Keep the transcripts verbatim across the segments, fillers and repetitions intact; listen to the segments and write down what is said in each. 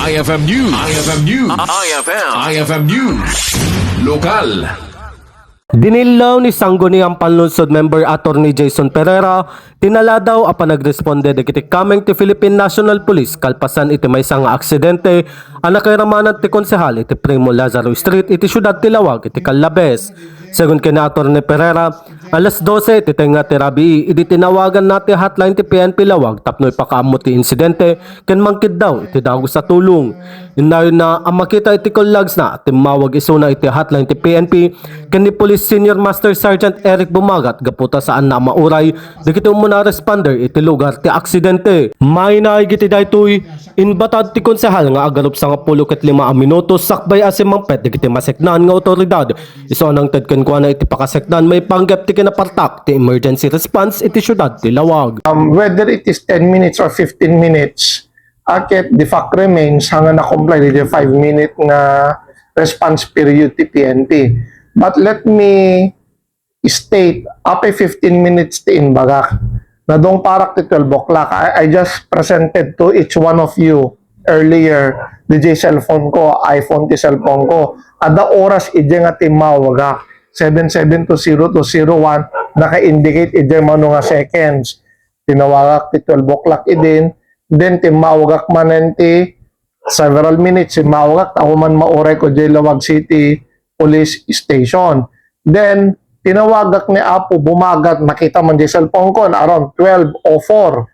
I F M News. I F M News. I F M. I F M News. Lokal. Dinillaw ni Sangguniang Panlungsod Member Attorney Jason Pereira ti naladaw a panagresponde dagiti kameng ti Philippine National Police kalpasan iti maysa nga aksidente a nakairamanan ti konsehal iti Primo Lazaro Street iti siudad ti Laoag iti Callabes. Segun ken ni Attorney Pereira, alas dose iti tengnga ti rabii idi tinawaganna ti hotline ti P N P Laoag tapno ipakaammo ti insidente ken mangkiddaw iti dagus a tulong. Innayonna a makita iti kullagsna, timmawag isuna iti hotline ti P N P ken ni Police Senior Master Sergeant Eric Bumagat gapu ta saanna a mauray dagiti umuna a responder iti lugar ti aksidente. Mainaig iti daytoy, inbatad ti konsehal nga agarup sangapulo ket lima a minutos sakbay a simmangpet dagiti maseknan nga otoridad. Isu a nangted kenkuana iti pakaseknan maipanggep ti kinapartak ti emergency response iti siudad ti Laoag. Um, whether it is ten minutes or fifteen minutes, a ket the fact remains, hanggang na-comply with the five-minute nga response period ti P N P. But let me state, apay fifteen minutes ti imbagak. Nadungparak ti twelve o'clock. I, I just presented to each one of you earlier, D J cellphone ko, iPhone ti cellphone ko. Adda oras idiay nga timmawagak. Seven seven two zero two zero one, naka-indicate idiay mano nga seconds. Tinawagak ti twelve o'clock idin, then timmawagak manen ti several minutes, timmawagak, ta human mauray ko diay Laoag City Police Station. Then, tinawagak ni Apo Bumagat, nakita man diay cellphone ko, around twelve oh four.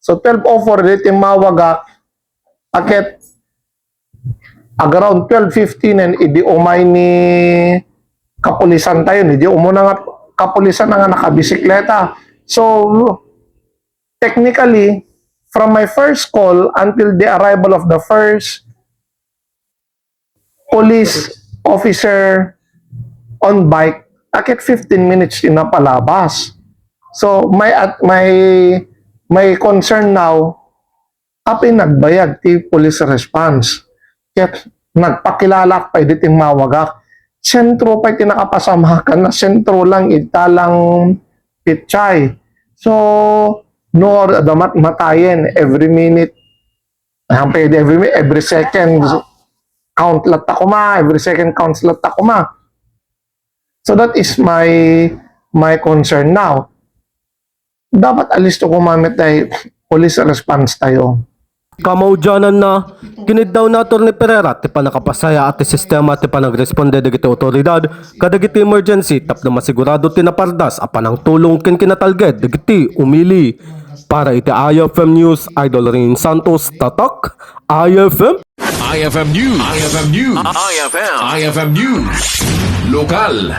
So, twelve oh four, di timmawagak, a ket, ag around twelve fifteen, and idi umay ni kapulisan tayo, idi umuna nga kapulisan nga nakabisikleta. So, technically, from my first call until the arrival of the first police officer on bike, a ket fifteen minutes ti napalabas. So, my, at my, my concern now, apay nagbayag ti police response. Ket nagpakilalak pay di timmawagak. Sentro pay ti nakapasamakan na sentro lang ita lang pitchay. So, no, damat matayen every minute. Ang pwede every minute, every second count latta kuma, every second counts latta kuma. So that is my my concern now. Dapat alisto kuma met tay police response tayo. Kamaudiananna, kiniddaw ni Attorney Pereira ti pannakapasayaat ti sistema ti panagresponde dagiti otoridad kadagiti emergency tapno masigurado ti napardas a panangtulong ken kinatalged dagiti umili. Para iti I F M News, Idol Rain Santos, Tatak, I F M. I F M News. I F M News. I F M. I F M News. Lokal.